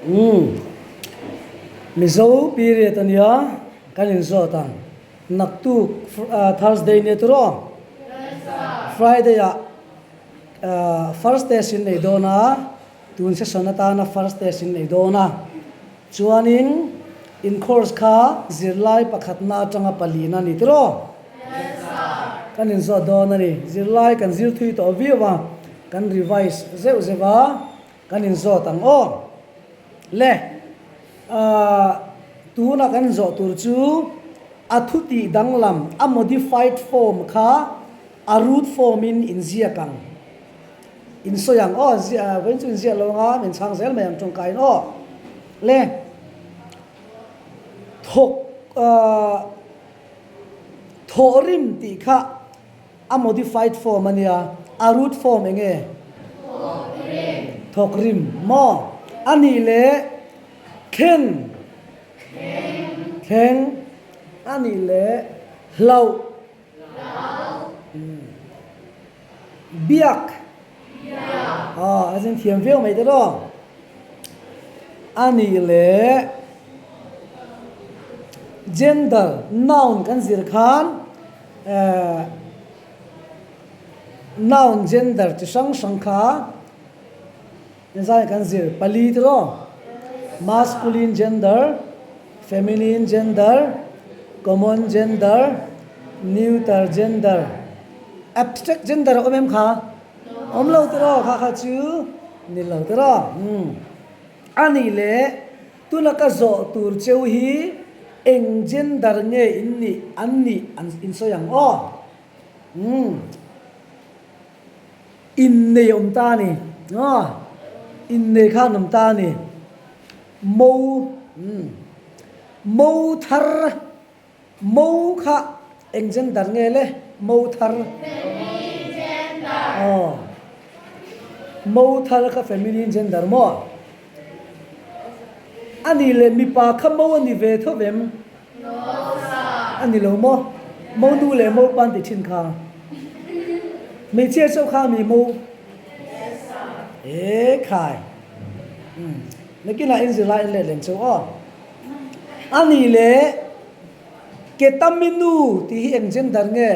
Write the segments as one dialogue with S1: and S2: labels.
S1: Umm. Mizo period a nia, kan inzawt ang. Naktuk Thursday nia turaw? Friday ah first test in nei dawn a, tun session atana first test in nei dawn a. Chuanin in course kha zirlai pakhatna atanga palina a ni tiraw? Kan inzawt dawn a ni. Zirlai kan zir thui tawh viau a, kan revise zeuh zeuh a, kan inzawt ang aw. Le, ahh tuna kan inzawh tur chu a thu tih danglam, a modified form kha a root form in inziak ang. In sawi ang aw, ziah vawiin chu in ziah lo anga min chhang zel mai ang tawngkaiin aw. Le, thawk ahh thawhrim tih kha a modified form a nia, a root form eng nge? Thawkrim. Thawkrim maw? A nih leh thleng. Thleng. Thleng. A nih leh hlauh. Hlauh. Biak. Biak. Aw, a zin thiam viau mai te aw. A nih leh gender noun kan zir khan eh noun gender chi hrang hrang kha Engzai kan zir pali tiraw? Masculine gender, feminine gender, common gender, neuter gender. Abstract gender a awm em kha? Awm lo tiraw kha kha chu ni lo tiraw? Umm. A nih leh tuna ka zawh tur cheu hi eng gender nge in nih an nih an insawi ang aw? Umm. Innei awm ta a ni. Aw, innei khan awm ta a ni. Mo, umm, mo thar, mo kha eng gender nge le? Mo thar.
S2: Feminine gender.
S1: Aw, mo thar kha feminine gender maw? A nih leh mipa kha mo a ni ve tho vem? A ni lo maw? Mo nu leh mo pa an ti thin kha. Hmeichhia chauh kha mi mo? E khai. Nakinah in zirlai in let lem chauh aw. A nih leh ketaminu tih hi eng gender nge?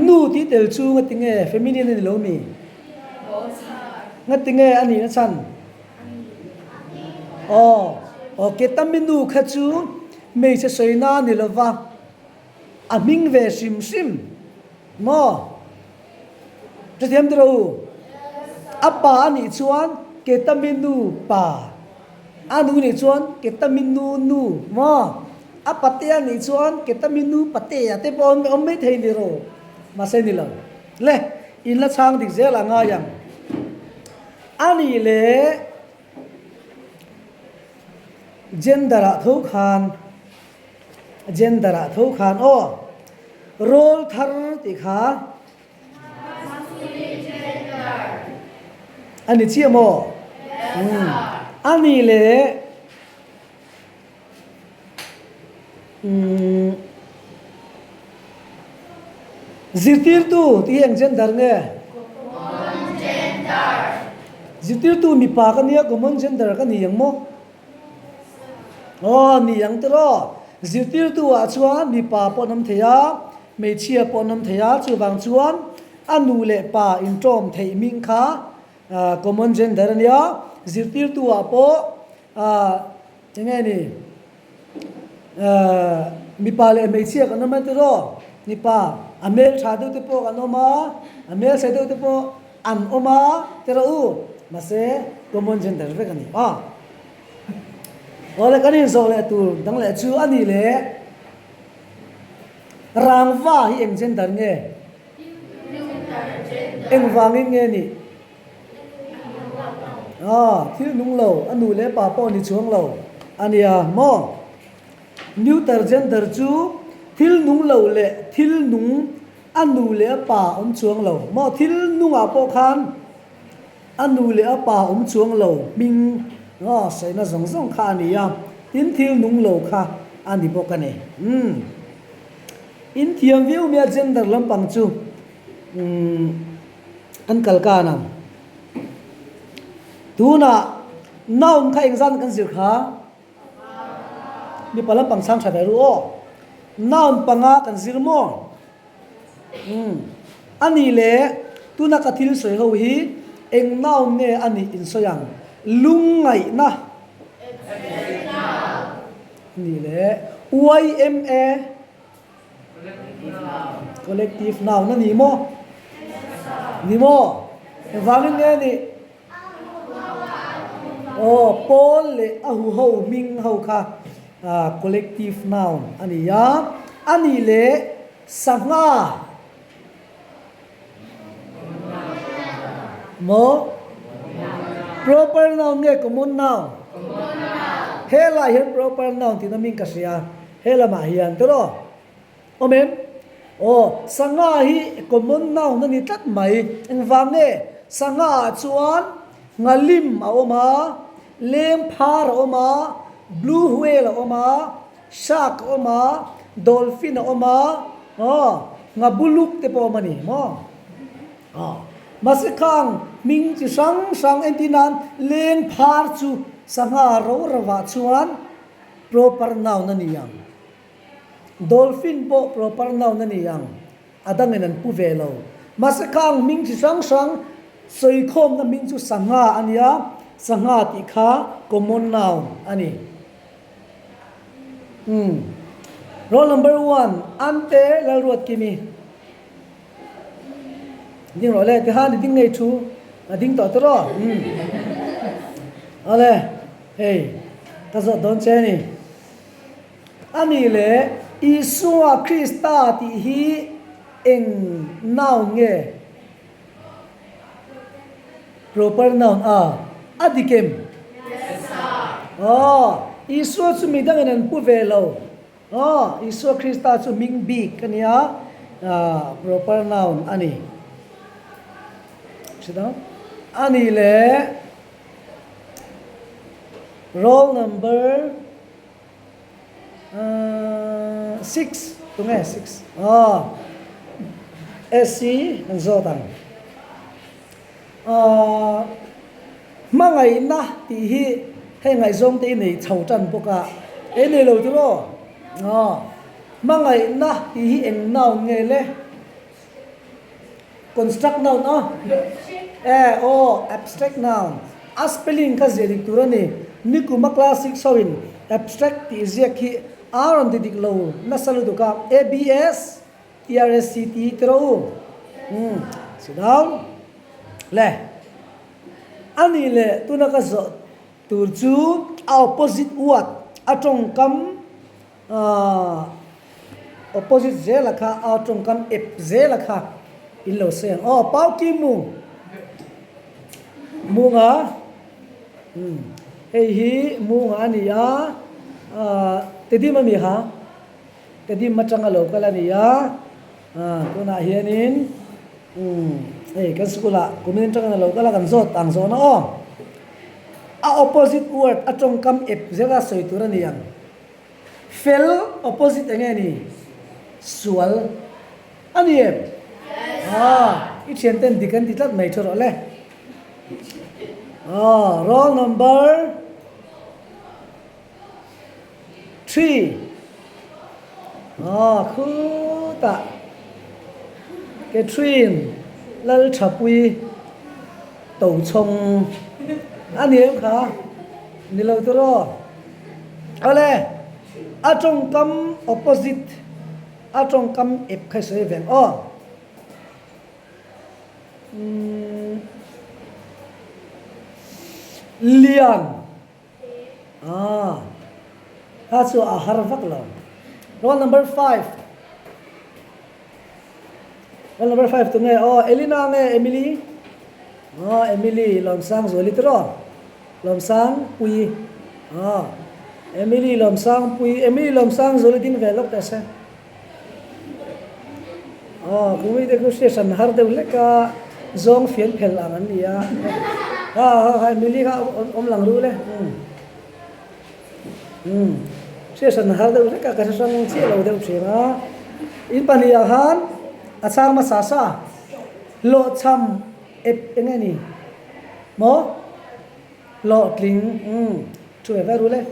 S1: Nu tih tel chu ngati nge feminine a ni lo mi? Ngati nge a nihna chhan? Aw, aw ketaminu kha chu hmeichhe sawina a ni lova, a hming ve hrim hrim maw? Hrethiam tiraw u? A pa a nih chuan ketaminu pa, a nu nih chuan ketaminu nu maw? A patea nih chuan ketaminu patea te pawh awm maithei ni rawh, mahse ni lo. Le, in la chhang dik zel a ngai ang. A nih leh gender ah tho khan gender ah tho khan aw rawl thar tih kha a ni chiah maw? A nih leh Umm zirtirtu tih hi eng gender nge?
S2: Common gender.
S1: Zirtirtu mipa ka nia common gender ka ni ang maw? Aw ni ang tiraw. Zirtirtu ah chuan mipa pawh an awm thei a, hmeichhia pawh an awm thei a, chuvang chuan a nu leh pa intawm theih hming kha common gender a nia. Zirtirtu ah pawh Ah, enge ni? Ah, mipa leh hmeichhia kan awm a tiraw? Mipa, a hmel tha deuh te pawh kan awm a, a hmel chhe deuh te pawh an awm a tiraw u? Mahse, common gender vek a ni a. Awle kan inzawh leh tur dang leh chu a nih leh rangva hi eng gender nge? Engvangin nge nih? Aw, thil nung lo, a nu leh pa pawh ni chuang lo a nia maw? Neuter gender chu thil nung lo leh thil nung a nu leh a pa awm chuang lo maw? Thil nungah pawh khan a nu leh a pa awm chuang lo hming aw sawina zawng zawng kha a ni a, tin thil nung lo kha a ni bawk a ni. Umm, in thiam viau mai a gender lampang chu umm. Kan kal kan ang. Tunah. Noun kha engzan kan zir kha? Mipa lampang chhang tha ve ru aw. Noun panga kan zir maw? Umm. A nih le, tuna ka thil sawi ho hi eng noun nge a nih in sawi ang? Lungngaihna. A nih le, YMA. Collective noun a ni maw? Ni maw? Engvangin nge a nih? Aw, pawl leh a huho hming ho kha collective noun a ni a. A nih leh sangha maw? Proper noun nge common noun? Helaiah hian proper noun tihna hming ka hria. He lamah hian tawh Awm em? Aw, sangha hi common noun a ni tlat mai. Engvang nge? Sangha ah chuan nghalim a awm a, leng phar a awm a, blue whale a awm a, shark a awm a, dolphin a awm a, aw, nghabuluk te pawh a awm a ni maw? Aw, mahse khang hming chi hrang hrang entir nan leng phar chu sangha ro rovah chuan proper noun a ni ang. Dolphin pawh proper noun a ni ang, a dangin an pu ve lo. Mahse khang hming chi hrang hrang sawikhawmna hming chu sangha a nia, sangha tih kha common noun a ni. Umm. Roll number one, Ante Lalruatkimi. Ding rawh le, tihan i ding ngei thu, a ding tawh tawh rawh. Umm. Awle, hei, ka zawt dawn che a ni. A nih leh Isua Krista tih hi eng noun nge? Proper noun a a dik em? Aw, Isua chu midangin an pu ve lo. Aw, Isua Krista chu hming bik a nia, proper noun a ni. A nih leh roll number. 6 tunge 6 aw SC kan zawt ang aw hmangaihna tih hi hei ngaihzawng te i nei chho tan bawk a ei nei lo tur aw aw hmangaihna tih hi eng noun nge le Construct noun a e aw abstract noun a spelling kha ziah dik tur a ni. Nikuma class 6 ho in abstract tih ziak hi a rawn ti dik lo nasa lutuk a A B S T R S C T ti rawh u. Umm sit down le a nih leh tuna ka zawh tur chu a opposite word a tawngkam Ahh opposite zela kha a tawngkam ep zela kha in lo sawi ang aw pau ki mu munga umm hei hi munga a ni a ahh tedim a mi ha tedim atanga lo kal a ni a ah tunah hianin umm hei kan school ah kumin atangin a lo kal a kan zawt ang zawhna aw a opposite word a tawngkam ep zela sawi tur a ni ang. Fel opposite enge ni? Sual a ni em? Haa, i thian ten dik an ti tlat mai tha rawh le. Haa, roll number 3. Haa, khutah Catherine Lalthapui Tochhawng a ni em kha? Ni lo tur aw. Awle, a tawngkam opposite, a tawngkam ep kha i sawi veng aw. Umm Lian ah kha chu a har vak lo. Roll number 5. Roll number 5 tu nge aw Elina nge Emily? Aw Emily Lawmsangzuali tiraw? Lawmsangpui aw Emily Lawmsangpui Emily Lawmsangzuali ding ve lawk teh se aw kumi te khu hriat hran har deuh hlek a zawng fian phel ang an ni a ha ha ha Emily kha awm lang ru le umm umm hriat hran har deuh hlek a ka hre hrang chiah lo deuh thin a in pahnih ah khan a chhang hmasa sa hlawhchham ep eng nge ni maw. Hlawhtling umm thu ve ve ru le.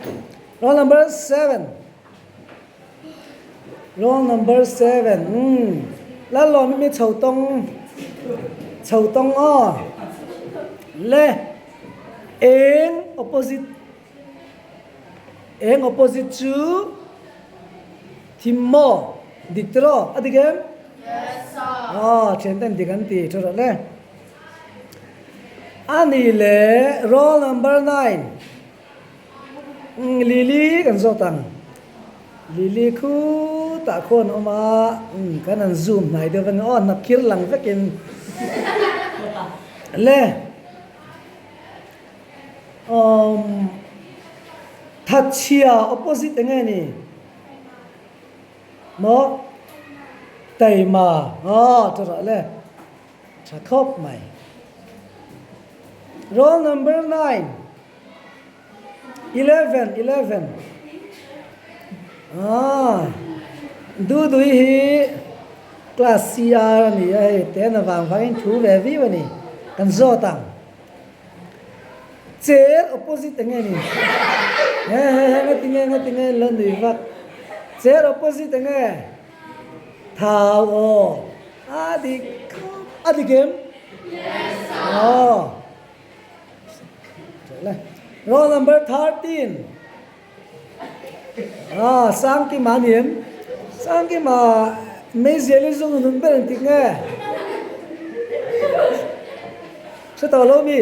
S1: Roll number seven Roll number seven umm Lalawm mi chho tawng chho tawng aw le eng opposite eng opposite chu thim maw dik tiraw a dik em?
S2: Yes sir.
S1: Aw thian ten dik an ti tha rawh le. A ni le roll number nine Lily kan zawt ang Lily khutah khuan a awm a kan han zoom hnai deuh vang aw hnap khir lang vekin le umm thatchhia opposite eng nge ni maw taima aw chutah le. Tha khawp mai. Roll number 9. 11, 11. Ah, Dudui hi class CR a ni a hei, ten avang vangin thu ve viau a ni. Kan zawt ang. Chair opposite eng nge ni? He he he, nga tinge nga tinge lo nui vak. Chair opposite eng nge? Thau aw. A dik khawp a dik em?
S2: Yes sir.
S1: Aw. Le. Roll number 13. Ah, Sangkima ni em? Sangkima meizial i zung nun ber engtik nge? Hre tawh lo mi?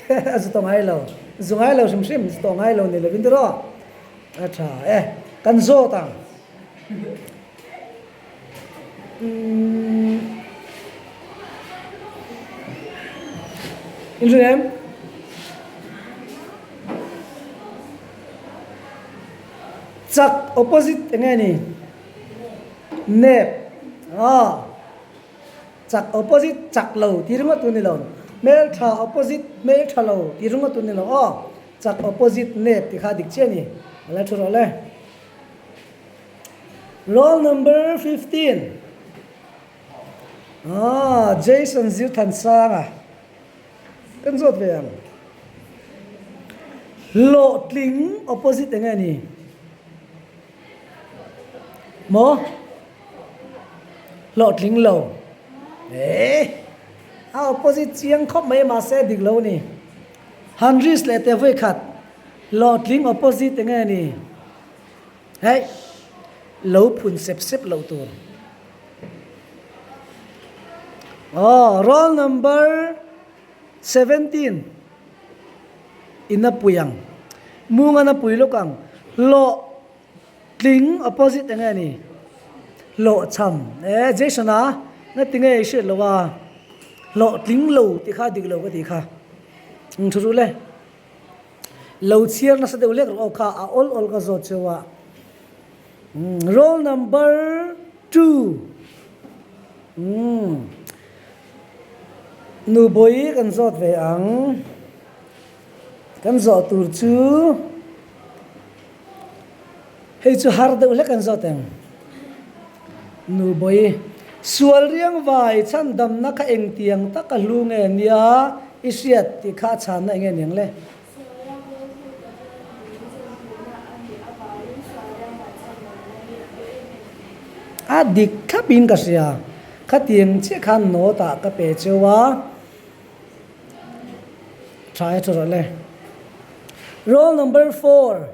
S1: A zu tawh ngai lo. Zu ngai lo hrim hrim, zu tawh ngai lo ni lovin tiraw? A tha e. Kan zawt ang. In hre em? Chak opposite eng nge ni? Nep. Ah. Chak opposite chak lo tih ringawt tur ni lo. Hmeltha opposite hmeltha lo tih ringawt tur ni lo aw. Chak opposite nep tih kha dik chiah a ni. A la thu rawh le. Roll number 15 Ah Jason Zirthansanga kan zawt ve ang. Hlawhtling opposite eng nge ni? Maw? Hlawhtling lo. Eh! A opposite chiang khawp mai mahse dik lo ni. Hanris leh te vawi khat hlawhtling opposite eng nge ni? Hei, lo phun sep sep loh tur. Aw, roll number 17 in a pui ang. Mungan a pui lawk ang. Hlawh tling opposite eng nge ni? Hlawh chham. E, Jason a, nga tinge i hriat lo a? Hlawh tling lo tih kha dik lo ka tih kha. Eng thu ru le. Lo chhiar nasa deuh lek rawh aw kha a awl awl ka zawt cheu a. Roll number two. Nu bawi kan zawt ve ang. Kan zawh tur chu hei chu har deuh hlek kan zawt ang. Nu bawi sual riang vai chhan damna kha engtiang taka hlu nge nia i hriat tih kha a chhanna eng nge niang le? A dik thlapin ka hria. Khatiang chiah khan note ah ka pe cheu a. Tha e tha rawh le. Roll number four.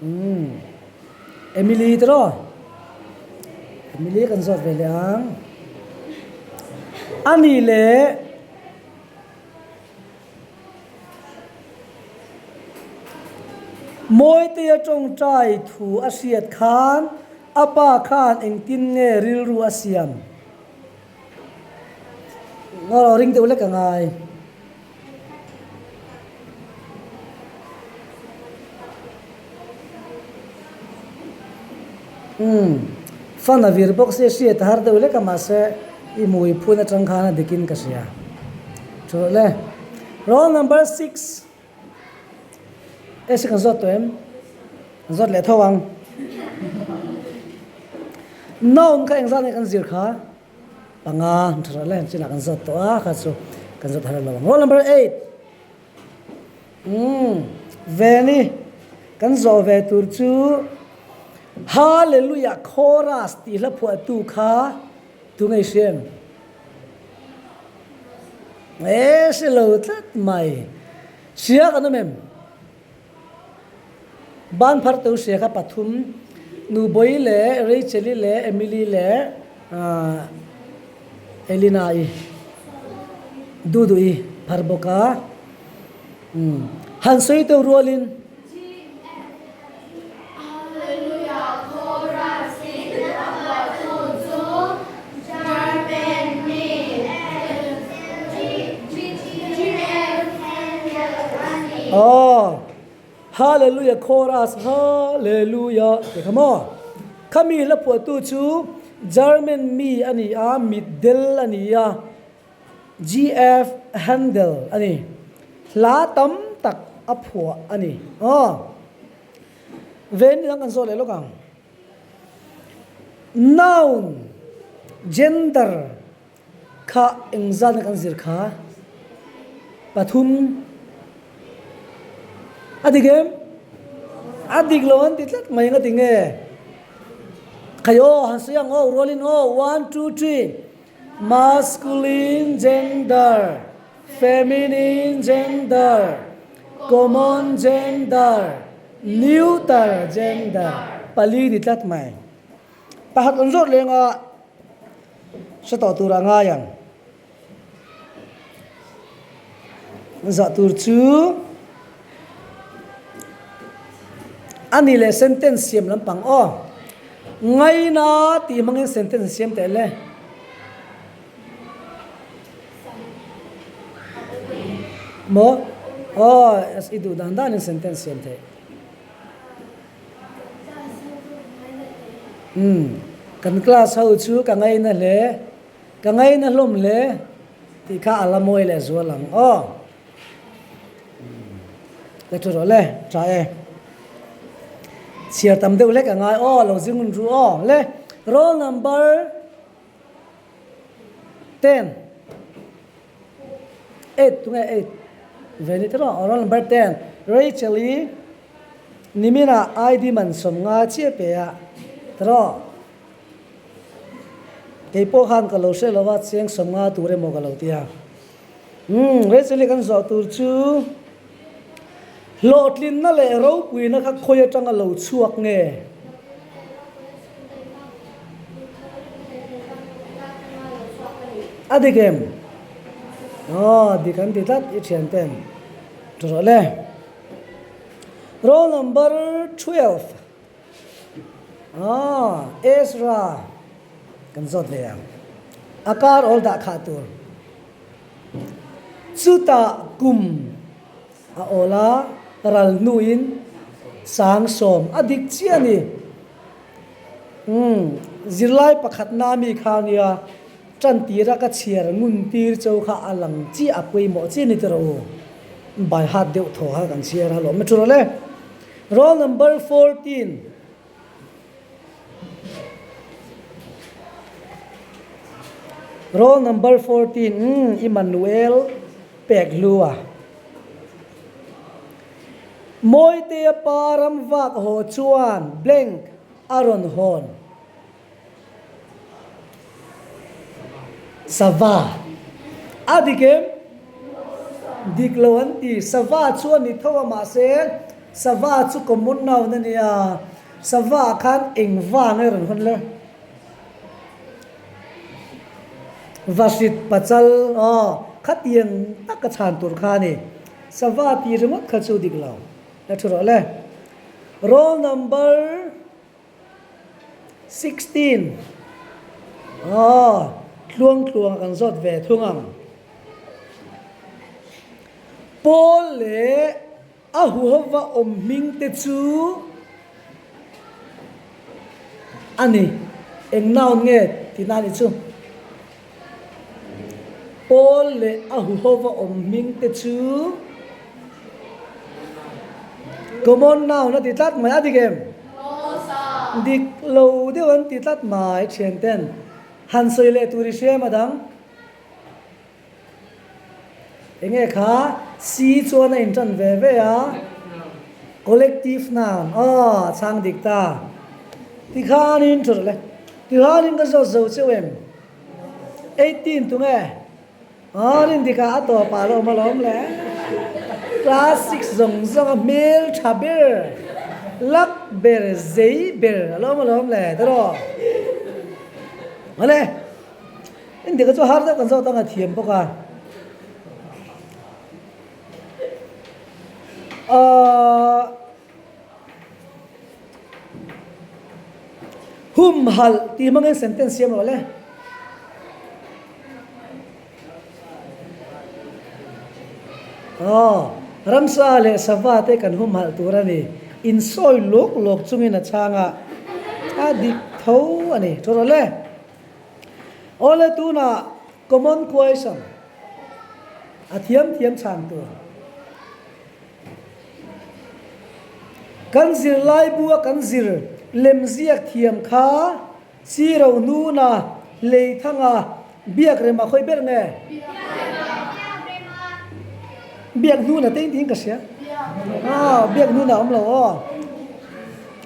S1: Umm Emily te raw Emily kan zawt ve leh ang a ni leh Mawitea tawngtai thu a hriat khan a pa khan engtin nge rilru a siam ngaw ring deuh lek a ngai. Umm, fan a vir bawk sia hriat a har deuh lek a mahse i hmui phun atang khan a dikin ka hria. Thu rawh le. Roll number six. S kan zawt tawh em? Kan zawt leh tho ang. Noun kha engzat nge kan zir kha? Panga tha rawh le chinah kan zawt tawh a kha chu kan zawt har lo ang. Roll number eight. Umm Veni, kan zawh ve tur chu Hallelujah Chorus tih hla phuahtu kha tu ngei hria em? E hre lo tlat mai. Hria kan awm em? Ban phar to hria kha pathum, Nubawii leh Rachel-i leh Emily leh Elina-i, Dudu-i phar bawk a. Umm han sawi deuh rualin. Aw Hallelujah chorus Hallelujah tih kha maw? Khami hla phuahtu chu German mi a ni a, mitdel a ni a, GF Handel a ni. Hla tam tak a phuah a ni. Aw. Ven dang kan zawh leh lawk ang. Noun, gender kha engzatna kan zir kha? Pathum. A dik em? A dik lo an ti tlat mai nga ti nge? Khai aw, han sawi ang aw, rualin aw, one, two, three. Masculine gender, feminine gender, common gender, neuter gender pali ni tlat mai. Pakhat an zawt leng a, hre tawh tur a ngai ang. Zah tur chu a ni leh sentence siam lampang aw. Ngaina tih hmangin sentence siam teh le. Maw? Aw, i duh dan danin sentence siam theih. Umm, kan class ho chu ka ngaina hle, ka ngaina hlawm hle tih kha a la mawi leh zual ang aw. Ka thu rawh le, tha e. Chhiar tam deuh hlek a ngai aw, lo zing hun ru aw le. Roll number ten, eight tunge eight ve ni tawh aw, roll number ten Rachel-i niminah ID man 50 chiah pe a tawh. Kei pawh khan ka lo hre lo a, cheng 50 tur emaw ka lo ti a. Umm, Rachel-i kan zawh tur chu hlawhtlinna leh ropuina kha khawi atanga lo chhuak nge? A dik em? Aw, dik an ti tlat i thian ten. Tha rawh le. Roll number 12. Aw, Ezra kan zawt ve ang. A kar awl dah khah tur. Chutah kum a awl a, ral hnuin sang sawm a dik chiah a ni. Umm, zirlai pakhatna mi kha nia tan tira ka chhiar ngun tir cho kha a lang chiah a pawimawh chiah a ni tiraw u. By heart deuh thaw kha kan chhiar a lawm a thu rawh le. Roll number 14. Roll number 14, umm Emmanuel Pekhlua. Mawitea pa ram vak haw chuan blank a rawn hawn. Sava. A dik em? Dik lo an ti. Sava chu a ni tho a mahse sava chu common noun a nia. Sava ah khan eng vang a rawn hawn le? Vahrit pachal aw khatiang taka chhan tur kha a ni. Sava tih ringawt kha chu dik lo. La thu rawh le. Roll number. 16 Aw, tluang tluang kan zawt ve thung ang. Paul leh a huhova awm hming te chu a ni. Eng noun nge tihna a nih chu? Paul leh a huhova awm hming te chu common noun a ti tlat mai, a dik em? Dik lo deuh an ti tlat mai thian ten. Han sawi leh tur i hria em a dang? Enge kha? C chuan a inṭan ve ve a, collective noun, aw, chhang dik ta. Tikhanin ṭha rawh le. Tikhanin ka zawt zo cheu em? 18 tunge? Aw, rin dikah a tawpah a lo awm alawm le. Class six zawng zawng a hmel tha ber, luck ber, zei ber a lo awm alawm le, tiraw? Awle. Engtik chu har deuh kan zawt ang a thiam bawk a. Ahh Humhalh tih hmangin sentence siam rawh le. Aw ramsa leh sava te kan humhalh tur a ni. Insawi lawk lawk chungin a chhang a, a dik tho a ni. Thu rawh le. Awle tunah common question a thiam thiam chhan tur. Kan zirlai bua kan zir lemziak thiam kha Siro Nuna Leithanga biak rema khawi ber nge? Biak Nuna te engtin ka hria? Aw biak Nuna awm lo aw.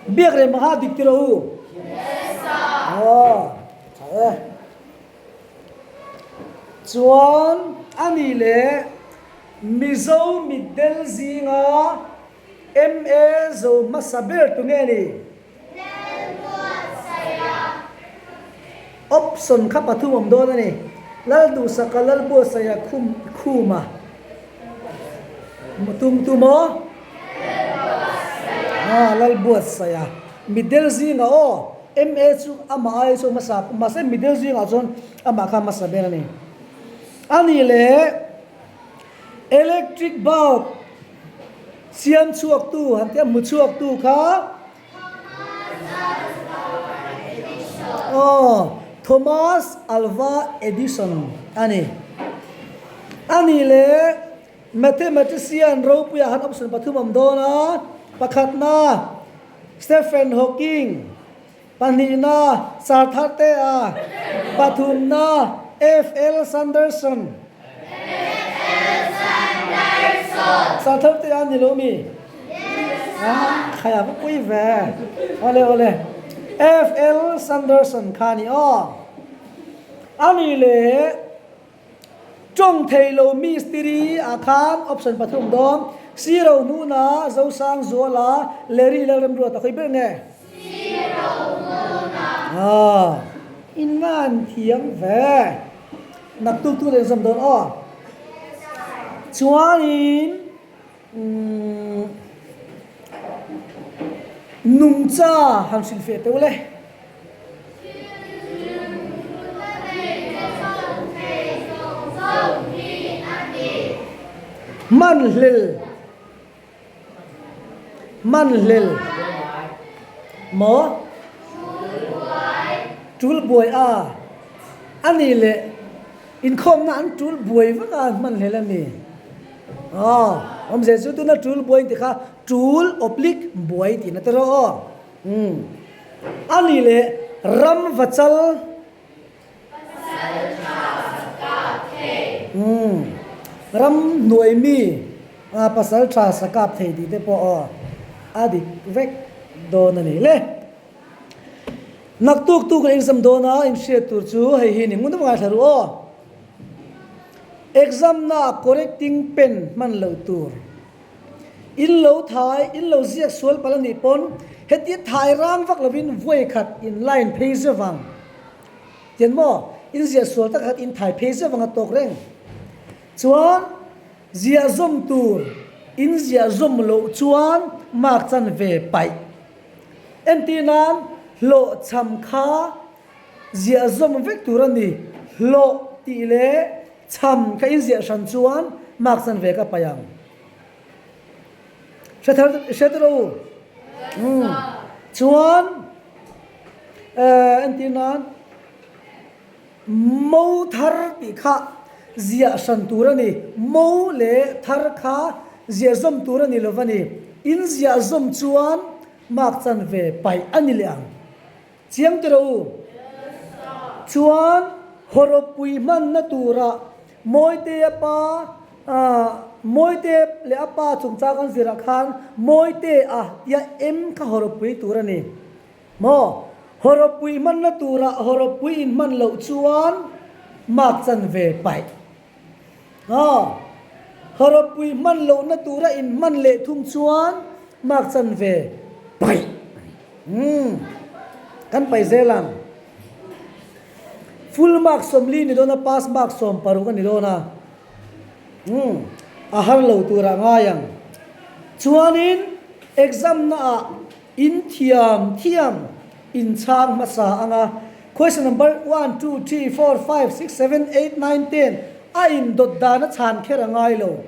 S1: Biak rema kha dik tiraw u? Aw tha e. Chuan a ni leh Mizo mitdel zinga MA zo hmasa ber tu nge ni? Option kha pathum awm dawn a ni. Lalduhsaka Lalbuatsaia khum khuma tum tum aw. Aa Lalbuatsaia middle zingah aw MA chu amah ai chu hmasa mahse middle zingah chuan amah kha hmasa ber a ni. A nih leh electric bulb siam chhuaktu han tia hmu chhuaktu kha Aw, Thomas Alva Edison a ni. A nih leh mathematician ropuiah han option pathum awm dawn a, pakhatna Stephen Hawking, pahnihna Sir Thartea, pathumna FL Sanderson. Sir Thartea a ni lo mi? Khai a va pui ve. Awle awle. FL Sanderson kha ni aw. A ni leh tawng thei lo mistiri ah khan option pathum dawn. Siro Hnuna, Zosang Zuala, Larry Lalremruata khawi ber nge? Siro Hnuna. Aw, in ngan thiam ve. Naktuk tu leh zam dawn aw. Chuanin. Umm nungcha han hrilh feh teuh le. Hmanhlel Hmanhlel maw? Tul buai a a nih leh inkhawmna an tul buai vak a hmanhlel a ni. Aw, awmze chu tuna tul buai tih kha tul oblique buai tihna te rawh aw. Umm. A nih leh ram va chal.
S2: Pasal tha sa kap thei.
S1: Umm. Ram hnuai mi a pasal tha sa kap thei tih te pawh aw a dik vek dawn a ni le. Naktuk tuk a exam dawn a inhriat tur chu hei hi ni ngun deuh ngaithla ru aw. Exam na ah correcting pen hman loh tur. In lo thai, in lo ziak sual palh a nih pawn heti thai rang vak lovin vawi khat in line phei zeuh vang. Tian maw? In ziah sual tak khat in thai phei zeuh vang a tawk reng. Chuan ziah zawm tur in ziah zawm loh chuan mark chan ve paih. Entir nan hlawhchham kha Ziah zawm vek tur a ni. Hlawh tih leh chham ka inziah hran chuan mark chan ve ka paih ang. Hre thar hre ta rawh u. Umm. Chuan eh entir nan mo thar tih kha ziah hran tur a ni. Mo leh thar kha ziah zawm tur a ni lo va ni. Inziah zawm chuan mark chan ve paih a ni leh ang. Chiang tiraw u? Chuan hawrawppui hmanna turah Mawitea pa. Mawite leh a pa chungchang kan zirah khan Mawite a tia M kha hawrawppui tur a ni. Maw? Hawrawppui hmanna turah hawrawppui inhman loh chuan mark chanve paih. Aw, hawrawppui hman lohna tura inhman leh thung chuan mark chanve paih a ni. Umm, kan paih zel ang. Full mark 40 ni dawn a, pass mark 60 a ni dawn a. Umm, a har lo turah ngai ang. Chuanin exam naah In thiam thiam in chhang hmasa ang a, question number one, two, three, four, five, six, seven, eight, nine, ten a in dawt dan a chhan kher a ngai lo.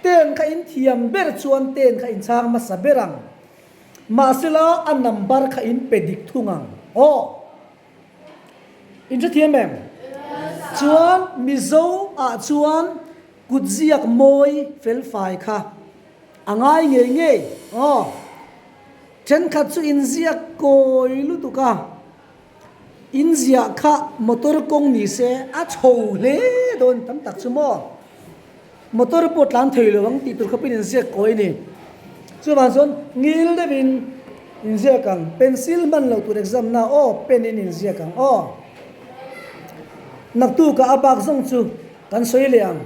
S1: Ten kha in thiam ber chuan ten kha in chhang hmasa ber ang. Mahsela a number kha in pe dik thung ang. Aw! In hrethiam em? Chuan Mizo ah chuan kutziak mawi felfai kha a ngai ngei ngei. Aw. Thenkhat chu inziak kawi lutuk a, inziah kha motor kawng ni se a chho hle dawn tam tak chu maw? Motor pawh tlan thei lo ang tih tur khawpin inziak kawi a ni. Chuvang chuan ngil deuhin inziak ang, pencil hman loh tur exam na aw pen in inziak ang aw. Naktukah a bak zawng chu kan sawi leh ang.